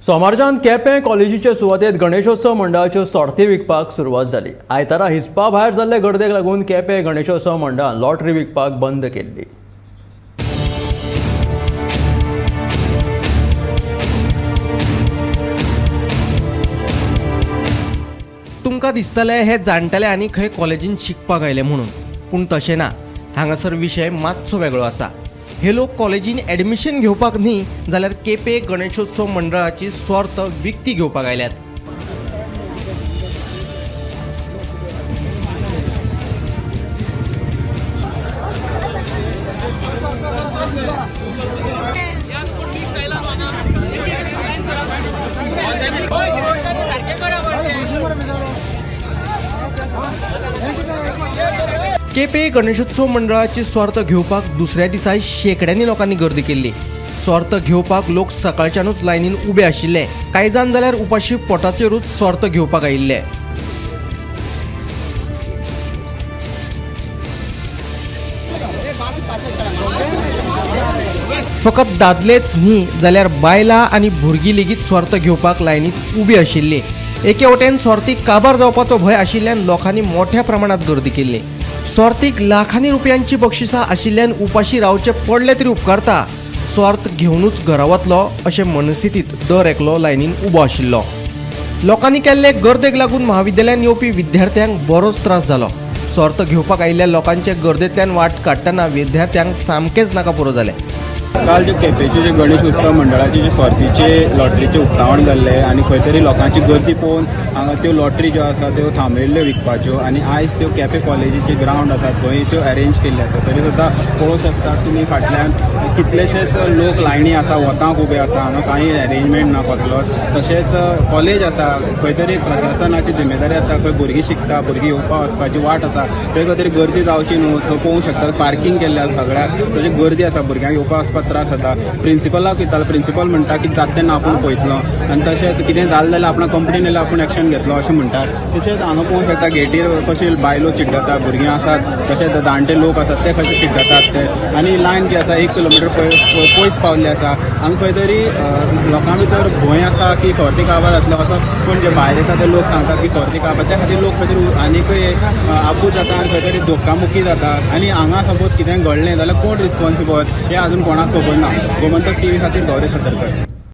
सोमारच्यान केपें कॉलेजीचे सुवातेत गणेशोत्सव मंडळाच्यो सोर्ती विकपाक सुरवात जाली. आयतारा हिसपा भायर जाल्ले गर्देक लागून केपें गणेशोत्सव मंडळान लॉटरी विकपाक बंद केल्ली. तुमकां दिसतलें हे जाणटेले आनी खंय कॉलेजीन शिकपाक आयले म्हणून, पूण तशें ना. हांगासर विशय मातसो वेगळो आसा. हे लोक कॉलेजीन एडमिशन घेवपाक न्ही जाल्यार केपें गणेशोत्सव मंडळाची स्वार्थ विकती घेवपाक आयल्यात. केपें गणेशोत्सव मंडळाची स्वार्थ घेवपाक दुसऱ्या दिसा शेंकड्यांनी लोकांनी गर्दी केल्ली. स्वार्थ घेवपाक लोक सकाळच्यानूच लायनीन उबे आशिल्ले. कांय जाण जाल्यार उपाशी पोटाचेरूच स्वार्थ घेवपाक आयिल्ले. फकत दादलेच न्ही जाल्यार बायलां आनी भुरगीं लेगीत स्वार्थ घेवपाक लायनीत उबी आशिल्ली. एके वटेन सोर्तीक काबार जावपाचो भंय आशिल्ल्यान लोकांनी मोठ्या प्रमाणात गर्दी केल्ली. सोर्तीक लाखांनी रुपयांची बक्षिसां आशिल्ल्यान उपाशी रावचें पडलें तरी उपकारता, स्वार्थ घेवनूच घरा वतलो अशे मनस्थितींत दर एकलो लायनीन उबो आशिल्लो. लोकांनी केल्ले गर्देक लागून महाविद्यालयान येवपी विद्यार्थ्यांक बरोच त्रास जालो. सोर्त घेवपाक आयिल्ल्या लोकांचे गर्देंतल्यान वाट काडटना विद्यार्थ्यांक सामकेंच नाका पुरो जालें. काल जे केपेचे जे गणेश उत्सव मंडळाचे जे सोर्तीचे लॉटरीचे उक्तावण जाल्लें आनी खंय तरी लोकांची गर्दी पळोवन हांगा त्यो लॉटरी ज्यो आसा त्यो थांबयल्ल्यो विकपाच्यो आनी आयज त्यो केपें कॉलेजीचे ग्रावंड आसा थंय त्यो अरेंज केल्ले आसा. तरी सुद्दां पळोवंक शकता तुमी फाटल्यान कितलेशेच लोक लायनी आसा, वताक उबे आसा, हांगा कांय अरेंजमेंट ना कसलोच. तशेंच कॉलेज आसा, खंय तरी प्रशासनाची जिम्मेदारी आसता, खंय भुरगीं शिकता, भुरगीं येवपा वचपाची वाट आसा, थंय खंय तरी गर्दी जावची न्हू. थंय पळोवंक शकता पार्कींग केल्लें आसा सगळ्याक, तशें गर्दी आसा, भुरग्यांक येवपा वचपाक त्रास जाता. प्रिंसिपलाक वयतालो, प्रिंसिपल म्हणटा की जाता तेन्ना आपूण पळयतलो आनी तशेंच कितें जालें जाल्यार आपणा कंप्लेन येयल्यार आपूण एक्शन घेतलो अशें म्हणटात. तशेंच हांगा पळोवंक शकता गेटीर कशी बायलो चिड्डता, भुरगीं आसात, तशेंच जाणटे लोक आसात ते कशे चिड्डतात ते आनी लायन जी आसा 1 किलोमिटर पयस पावल्ली आसा. हांगा खंय तरी लोकां भितर भंय आसा की सोर्ती काबार जातलो असो, पूण जे भायर येता ते लोक सांगतात की सोर्ती काबार, त्या खातीर लोक खंय तरी आनीकय आबूज जाता आनी खंय तरी धोक्कामुखी जाता. आनी हांगा सपोज कितेंय घडलें जाल्यार कोण रिस्पॉन्सिबल हें अजून कोणाक खबर ना. गोमंतक टीव्ही खातीर गौरी सतरकर.